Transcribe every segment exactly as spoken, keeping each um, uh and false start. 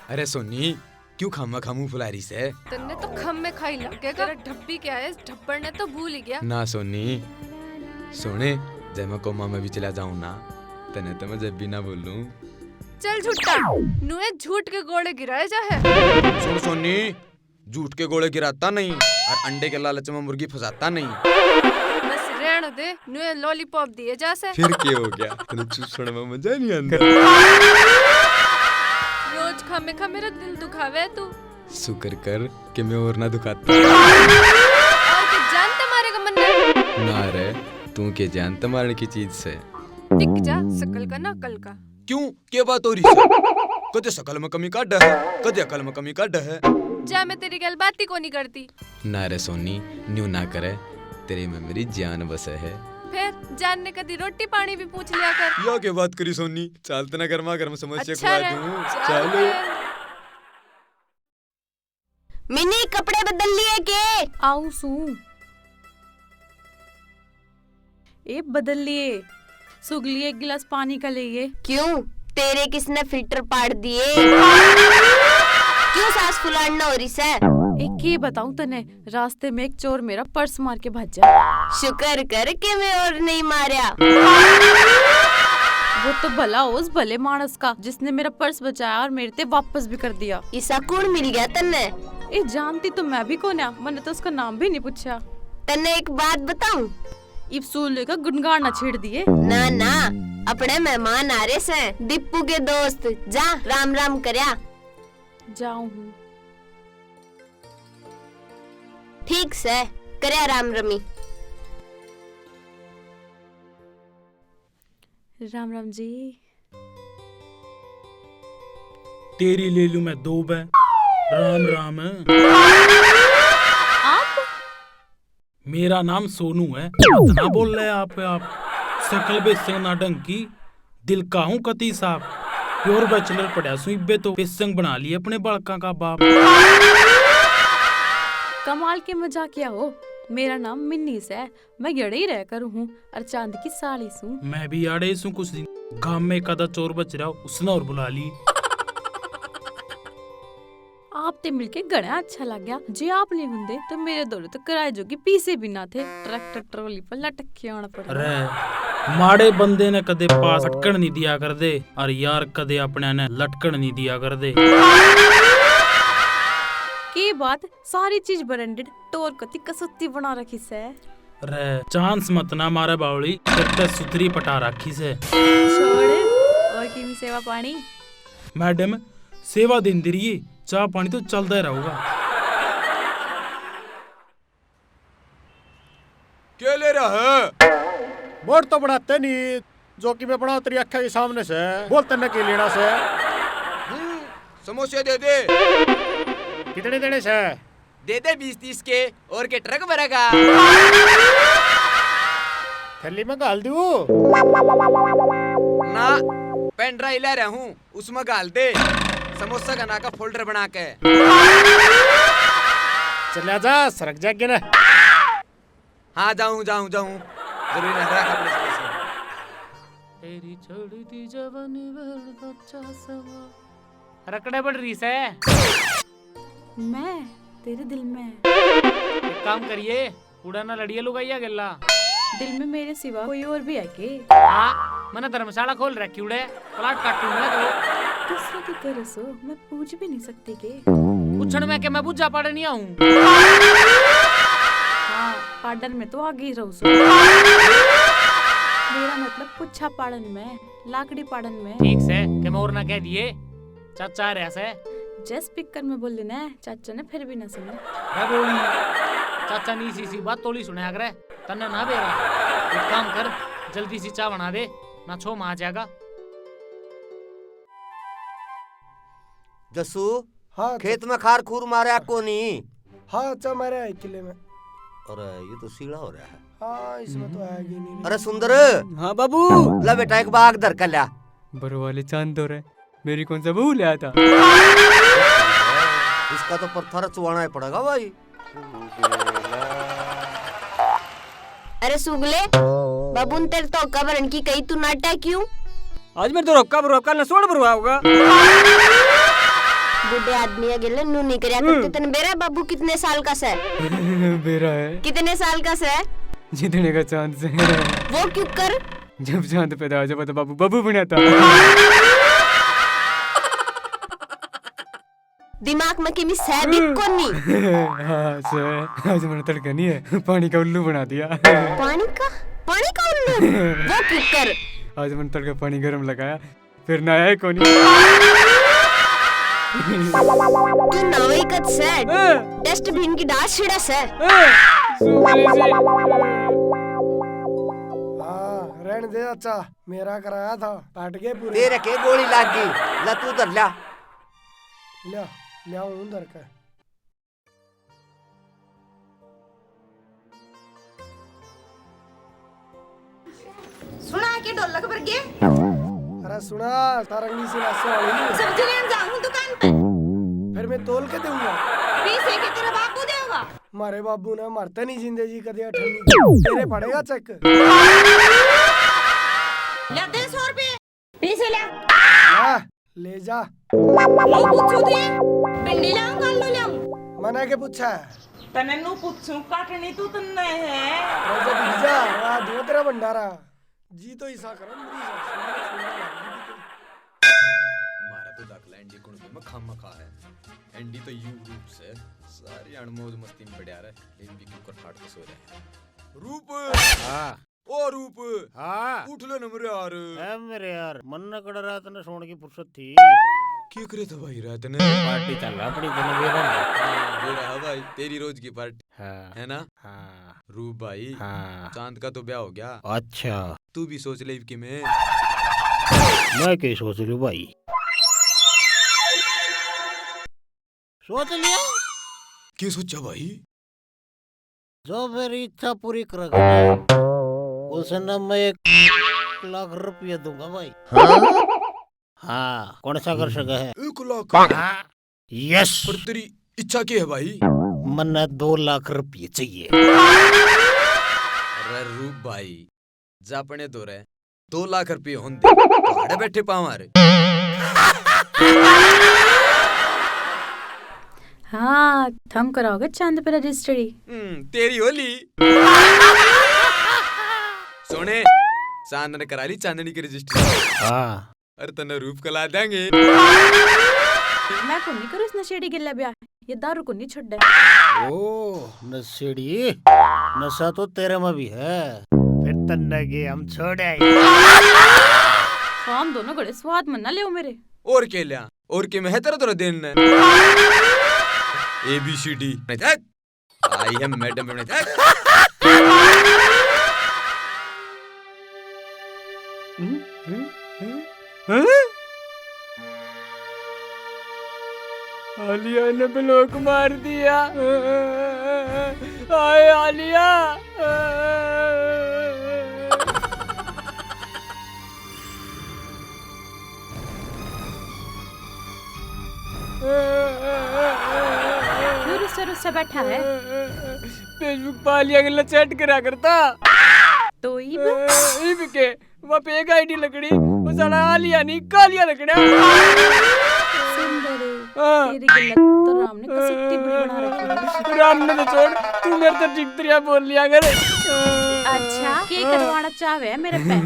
अरे सोनी, क्यों खामा खामू फुला रही से? तन्ने तो खम्मे खाई लगेगा। तेरा ढब्बी क्या है, इस ढब्बड़ ने तो भूल ही गया। ना सोनी, सुने, जब मैं कोमा में भी चला जाऊं ना, तन्ने तो मैं जब भी ना बोलूं। चल झूठा, नुए झूठ के गोले गिराए जा है। सुन सोनी, झूठ के गोले गिराता नहीं और अंडे के लालच में मुर्गी फंसाता नहीं। बस रहने दे, नुए लॉलीपॉप दिए जा से। फिर के हो गया? तने चूसण में मजा नहीं आंदा? रोज खामे खा मेरा दिल दुखावे तू। शुक्र कर कि मैं और ना दुखाता। और के जान ते मारेगा मन्ने? ना रे, तू के जान ते मारने की चीज से? दिख जा, शकल का ना अकल का। क्यों, के बात हो रही है? कदे शकल में कमी काढ़ है, कदे अकल में कमी काढ़ है। जा, मैं तेरी गल बात ही कोनी करती। ना रे सोनी, न्यू ना करे, तेरे में मेरी जान बसे है। फिर जान ने कदी रोटी पानी भी पूछ लिया कर। या के बात करी सोनी, चाल तना गर्मा गर्म समोसे अच्छा खुआ रे, दूं। चाल चाल। फिर। मिनी, कपड़े बदल लिए के? आऊ सूं। ए बदल लिए। सुगली, एक गिलास पानी का ले ये। क्यों, तेरे किसने फिल्टर पाड़ दिए? क्यों सास फुलाना हो रही सै? ए के बताऊं तने, रास्ते में एक चोर मेरा पर्स मार के भाजा। शुक्र कर के मैं और नहीं मारया। वो तो भला हो उस भले मानस का, जिसने मेरा पर्स बचाया और मेरे ते वापस भी कर दिया। इसा कौन मिल गया तन्ने? ए, जानती तो मैं भी कोन्या, मैंने तो उसका नाम भी नहीं पूछा। तन्ने एक बात बताऊं? इब सूले का गुनगाना छेड़ दिए। ना ना, अपने मेहमान आ रहे सै, दीपू के दोस्त। जा, राम राम करया। जाऊं हूँ। ठीक सै, करया राम रमी। राम राम जी। तेरी ले लूं मैं दो बै। राम राम। आप? मेरा नाम सोनू है। इतना बोल रहे आप, आप। शकल बेसंग ना ढंग की, दिल का हूँ कती साफ। प्योर बैचलर पढ़या सूं इब्बे तो, बेसंग बना लिए अपने बालकां का बाप। कमाल के मजाकिया हो। मेरा नाम मिन्नी सै। मैं गड़े ही रह कर हूँ और चांद की साली सूं। मैं भी आड़े सूं कुछ दिन। गांव में एक आधा चोर बच रहा, उसने और बुला ली। आप ते मिलके घणा अच्छा लग गया। जे आप नहीं हुंदे तो मेरे धोरे तो किराए जोगी पीसे भी ना थे। ट्रैक्टर ट्रॉली पर लटक के आना पड़ता। अरे, माड़े बंदे ने कदे पास भटकण नहीं दिया कर दे, और यार कदे अपने ने लटकण नहीं दिया कर दे। के बात, सारी चीज ब्रांडेड, टोर कती कसौती बना रखी सै। रे, चांस मत ना मारे बावली, तेरे ते सुथरी पटा राखी से। छोड़, और की भी सेवा पानी? मैडम, सेवा देंदी रहिए, चाह पानी तो चलता ही रहूगा। के ले रहा है? मोड़ तो बढ़ाते नहीं, जो कि मैं बना तेरी आँखें के सामने से। बोल, तन्ने के लेना से? हम्म, समोसे दे दे। कितने देने से? दे दे बीस तीस के, और के ट्रक भरेगा? थैली में घाल दूँ? ना, पेन ड्राइव ले रहा हूँ, उसमें घाल दे। समोसा का ना का फोल्डर बना के। चला जा, सरक जा आगे ना। हाँ, जाऊँ, जाऊँ, जाऊँ। जरूरी ना रहा अपने समोसे। तेरी छोड़ दी जवानी बड़ा अच्छा समा। रकड़े बढ़ रही से। मैं तेरे दिल में। एक काम करिए, उड़ा ना लड़िए लुगाइया गेला। दिल में मेरे सिवा कोई और भी है के? हाँ, मैंने धर्मशाला खोल रखी उड़े, प्लाट काटूंगा तो। दूसरे की तरह सो मैं पूछ भी नहीं सकती के? पूछण में के मैं बूझा पाड़न नहीं आऊं। हाँ, पाड़न में तो आगे ही रहूं सो। मेरा मतलब पुच्छा पाड़न में, लाकड़ी पाड़न में। ठीक से, के मैं और ना कह दिए। चाचा आ रहा से। जय स्पीकर में बोली ना, चाचा ने फिर भी ना सुना। मैं बोली, चाचा नी सी सी बात तोली सुना करे, तन्ने ना बेरा। एक काम कर, जल्दी सी चाय बना दे, ना छो मां आ जाएगा। जसू, हाँ, खेत में खार खूर मारया कोनी? हाँ, चा मारया है किले में। अरे, ये तो सीला हो रहा है। हाँ, इसमें तो आएगी नहीं। अरे सुंदर। हाँ बाबू। ले बेटा, एक बाग धर कर ल्या। बरवाले चांद हो रहे, मेरी कौन सा बहू ले आया था? इसका तो पत्थर चुवाना ही पड़ेगा भाई। अरे सुगले, बाबू ने तेरे तो हक्का भरन की कही, तू नाटा क्यों? आज मेरे तो हक्का भरवा, कल ने सोड़ भरवा होगा। बूढ़े आदमी है गेले नू नहीं करया करते। हम्म। तने बेरा है बाबू कितने साल का से? बेरा है। कितने साल का से? जितने का चांद से। वो क्यों कर? जब चांद पैदा हो जाए तो बाबू, बाबू बना था। दिमाग में किमी सै भी कोनी। हाँ, सै। आज मैंने तड़का नहीं है, पानी का उल्लू बना दिया। पानी का? पानी का उल्लू? वो क्यों कर? आज मैंने तड़का पानी गर्म लगाया, फिर नहाया ही कोनी। तू नहावे कद सै? हाँ। डस्टबिन की डास छिड़ा सै? हाँ। सूख रही सी। हाँ, रहने दे चाचा, मेरा कराया था, काट के पूरे। तेरे के गोली लाग गई, ला तू धर ला। ल्या, ल्या हूँ धर के। सुना के ढोलक पर के? अरे सुना, तारंगी से लाशों वाली। सब्जी लेने जाऊँ दुकान पे। फिर मैं तोल के दूंगा। पीसे के तेरा बापू देगा। मारे बाबू ने मरते नहीं जिंदे जी कदे अठन्नी। तेरे पड़ेगा चेक। ले दे सौ रुपये। पीसे ले। ला, ले जा। लो पूछू थे, भिंडी लाऊं, आलू लाऊं? मना के पूछा। तने नू पूछू, काटनी तू तन्ने है। रोजा दिख जा, आ दो तेरा भंडारा। जी तो ईसा करो, मेरी ईसा सुन, सुन, सुन। मारा तो दाखला एंडी कुण में खामा खा है। एंडी तो यू रूप से सारी अनमौज मस्ती में पड़ा रहे, इन भी क्यों कर फाट के सो रहे। रूप। हाँ। ओ रूप। हाँ। उठ लो न मेरे यार। ए मेरे यार, मन्ने कड़ा रात ने सोने की फुर्सत थी। क्या करे था भाई रात ने? पार्टी चल रहा अपनी दिन बेरा में। हाँ, बेरा है भाई, तेरी रोज की पार्टी। हाँ। है ना? हाँ। रूप भाई, हाँ। चांद का तो ब्याह हो गया। अच्छा। तू भी सोच ले कि मैं। मैं क्या सोच लूँ भाई? सोच लिया। क्या सोचा भाई? जो मेरी इच्छा पूरी करेगा ना, उसे ना मैं एक लाख रुपये दूंगा भाई। हाँ? हाँ, कौन सा कर सका है? एक लाख? हाँ, यस। पर तेरी इच्छा क्या है भाई? मन्ने दो लाख रुपये चाहिए। अरे रूप भाई, जा अपने धोरे दो लाख रुपये होंदे, पहाड़े बैठे पावां रे। हाँ, थम कराओगे चांद पे रजिस्ट्री? हम्म, तेरी होली। सोने, चांद ने करा ली चांदनी की रजिस्ट्री। हाँ। अरे तन्ने रूप कला देंगे। मैं को नहीं करूँ इस नशेड़ी गेल्या ब्याह। ये दारू को नहीं छोड़े। ओ, नशेड़ी, नशा तो तेरे में भी है। फिर तन्ने के हम छोड़े। फार्म दोनों घड़े स्वाद मना ले मेरे। और के लिया? और के में है तेरा तेरा दिन ने? A B C D। नहीं था। आई है मैडम ने। हम्म, हम्म, हम्म, हम्म। आलिया ने ब्लॉक मार दिया। हाय आलिया। क्यों रुस्सा रुस्सा बैठा है? Facebook पे आलिया गेल चैट करा करता। तो इब? इब के? वहाँ पे एक आईडी लकड़ी, वो साला आलिया नहीं, कालिया लकड़ा। सुंदर, हाँ। तेरी गलत तो राम ने कसुत्ती बुरी बना रखी है। राम ने तो छोड़, तू मेरे तो ठीक तरिया बोल लिया कर। अच्छा, के करवाना चाहवे है मेरे पे?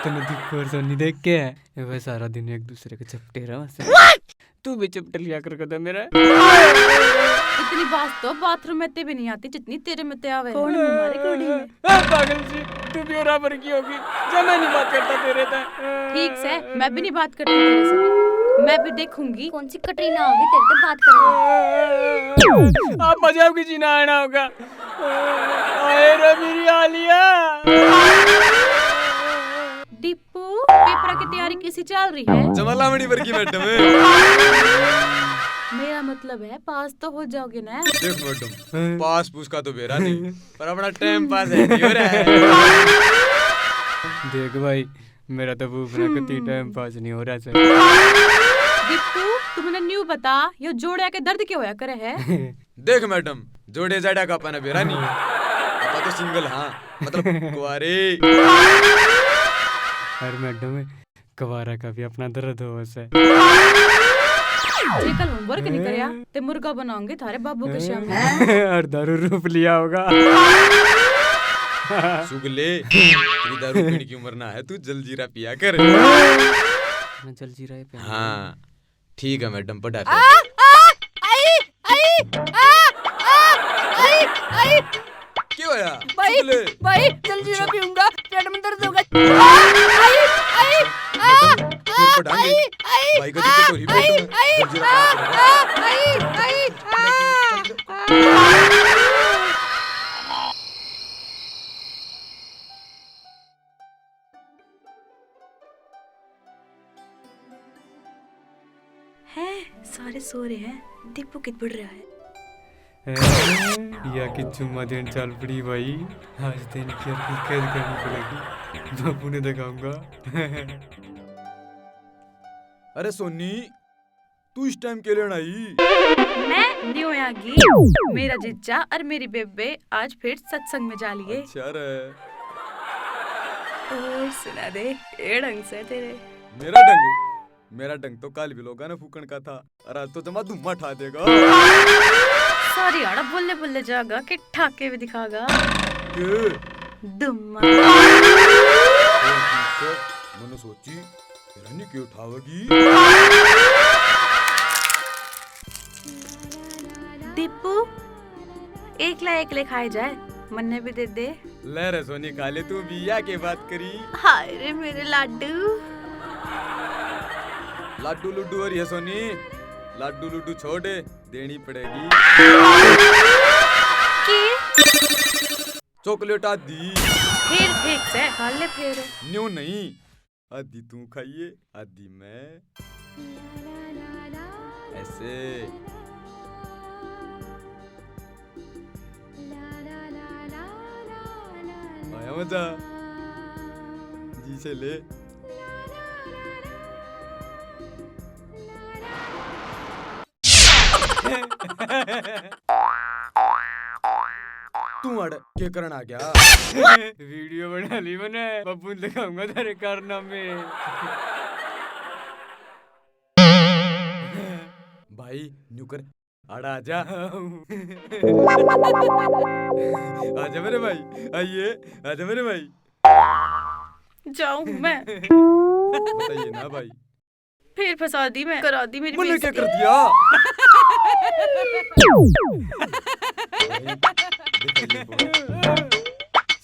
तन्ने दीपू और सोनी देख के है, वे सारा दिन एक दूसरे के चपटे रहा से। तू भी चपट लिया कर कदे मेरा। इतनी बात तो बाथरूम में ते भी नहीं आती जितनी तेरे में ते आवे। कौन मुंह मारे कौड़ी में? ए, पागल सी, तू भी बराबर की होगी। जब मैं नहीं बात करता तेरे ते। ठीक से, मैं भी नहीं बात करती तेरे से। मैं भी देखूंगी। कौन सी कटरीना होगी तेरे से बात करने? आप मजाक की जीना आना होगा। आए रे मेरी आलिया। दीपू, पेपर की तैयारी कैसी चल रही है? जमालामणी वर्गी मैडम है। मेरा मतलब है, पास तो हो जाओगे ना? देख मैडम, हैं? पास पूस का तो बेरा नहीं, पर अपना टाइम पास है, नहीं हो रहा है। देख भाई, मेरा तो वो अपना कति टाइम पास नहीं हो रहा है। दीपू, तू मन्ने न्यू बता, यो जोड़िया के दर्द क्यों होया करे है? देख मैडम, जोड़े जाड़ा का अपना बेरा नहीं, आपा तो सिंगल हाँ। मतलब कुंवारे। अरे मैडम, कुंवारा का भी अपना दर्द हो से। जे कल होमवर्क नहीं करया, ते मुर्गा बनाऊंगी थारे बाबू के सामने। और दारू रूप लिया होगा। सुगले, तेरी दारू पीने की उम्र ना है, तू जलजीरा पिया कर। मैं जलजीरा ही पीऊंगा। हाँ, ठीक है मैडम, पढ़ा कर। आ, आ, आई, आई, आ, आ, आई, आई। क्या होया? भाई, सुगले। भाई, जलजीरा अच्छा। पीऊंगा, पेट में दर्द होगा। आ, आई, आई, आ, मैडम, फिर आ, पढ़ाएंगे। आई, आई, भाई का तो आ, कटोरी पेट आई, में आई, जलजीरा आ, पीना पड़ेगा। आ, आई, आई, आ, आ। हैं, सारे सो रहे हैं, दीपू कित पढ़ रहा है? हैं, या कि चुम्मा देन चाल पड़ी भाई। आज तो इनकी हरकत कैद करनी पड़ेगी, बापू ने दिखाऊंगा। अरे सोनी, तू इस टाइम के लेना आई? मैं न्यू आ गई। मेरा जीजा और मेरी बेबे आज फिर सत्संग में जा लिए। अच्छा रे। और सुना दे, ए ढंग से तेरे। मेरा ढंग? मेरा ढंग तो काल भी लोगा ने फूकण का था, और आज तो जमा धुम्मा ठा देगा। सारी आड़ा बोले बोले जागा कि ठाके भी दिखागा। के? धुम्मा। ओ, ठीक है, मैंने सोची, तेरा नहीं क्यों उठावेगी? दीपू, एकला एकले खाए जाए, मन्ने भी दे दे। ले रे सोनी, खा ले तू भी, या के बात करी। हाय रे मेरे लाडू। लाडू लुड्डू हो रही है सोनी, लाडू लुड्डू छोड़, देनी पड़ेगी। की? चॉकलेट आधी। फिर ठीक से खा ले फिर। न्यू नहीं, आधी तू खाइए, आधी मैं। ऐसे। आया मजा? जी से ले। तू अड़ के करण आ गया? वीडियो बना ली मैंने, बब्बू ने दिखाऊंगा तेरे कारनामे। भाई, न्यू कर, आड़ा आजा। आजा मेरे भाई, आइए, आजा मेरे भाई। जाऊं मैं? बताइए ना भाई। फिर फंसा दी मैं, करा दी मेरी मन्ने क्या बेइज्जती। कर दिया?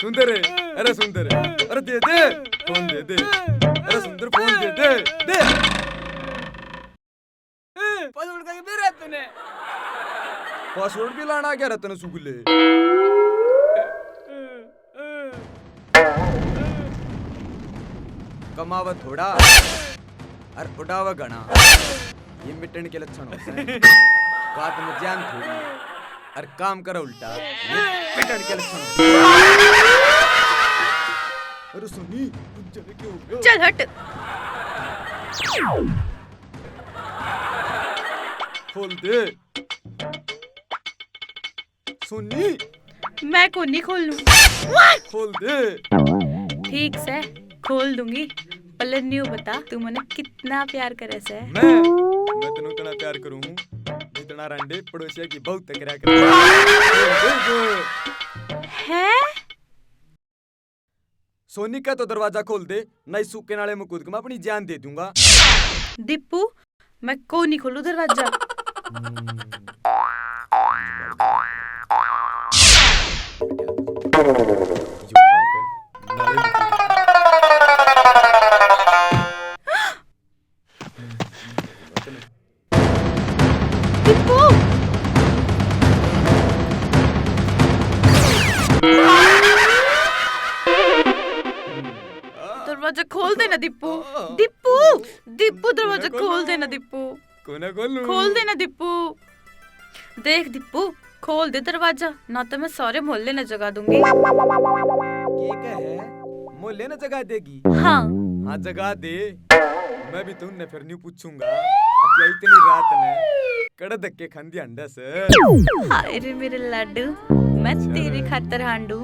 सुंदर है, अरे सुंदर है, अरे दे दे, फोन दे दे, अरे सुंदर फोन दे दे, दे। पासवर्ड का मेरा तूने? पासवर्ड भी लाना क्या रतन सुगले? कमावा थोड़ा और उड़ावा घना, ये मिटन के लक्षण होते हैं। बात में ज्ञान थोड़ी और काम करो उल्टा, ये पिटन के लक्षण होते हैं। अरे सोनी, तुम चले क्यों हो गए? चल हट। खोल दे। सोनी। मैं कोनी खोलूं। खोल दे। ठीक से, खोल दूंगी। पहले न्यू बता, तू मने कितना प्यार करे से? मैं? मैं तन्नू इतना प्यार करूं, जितना रांडे पड़ोसिया की बहू तक रहा करे। खोल दे। हैं? सोनी का तो दरवाजा खोल दे, नहीं सूखे नाले में कूद के मैं अपनी जान दे दूंगा। दीपू, मैं को नहीं खोलू दरवाजा। दीपू! दरवाजा खोल देना दीपू। दीपू! दीपू, दरवाजा खोल देना दीपू। कोना खोलूं? खोल देना दीपू। देख दीपू, खोल दे दरवाजा, ना तो मैं सारे मोहल्ले ने जगा दूंगी। के कहे? मोहल्ले ने जगा देगी? हाँ। हाँ, जगा दे। मैं भी तो उनने फिर न्यू पूछूंगा, क्या इतनी रात ने कड़े धक्के खांदी हंडे से? हाय रे मेरे लाडू, मैं अच्छा तेरी रे। खातर हांडू।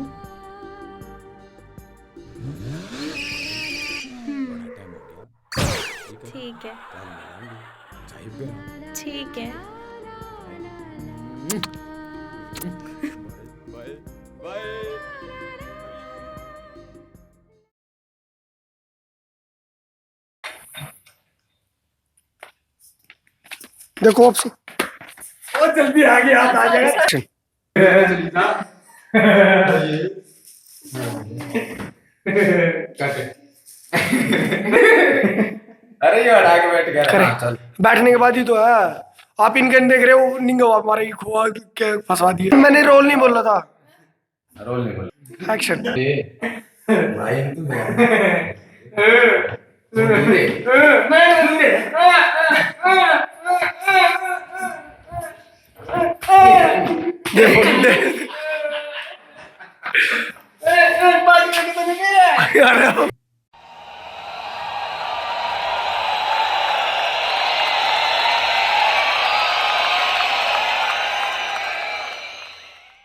ठीक है। ठीक है। देखो ऑप्शन। ओ जल्दी आ गया, आ गया। Action। अरे ये हटा के बैठ गया। करे। हाँ, चल। बैठने के बाद ही तो है। आप इनके नहीं देख रहे हो, निंगो आप मारेगी, खोआ के फंसा दिए। मैंने रोल नहीं बोला था। रोल नहीं बोल। Action। भाई तू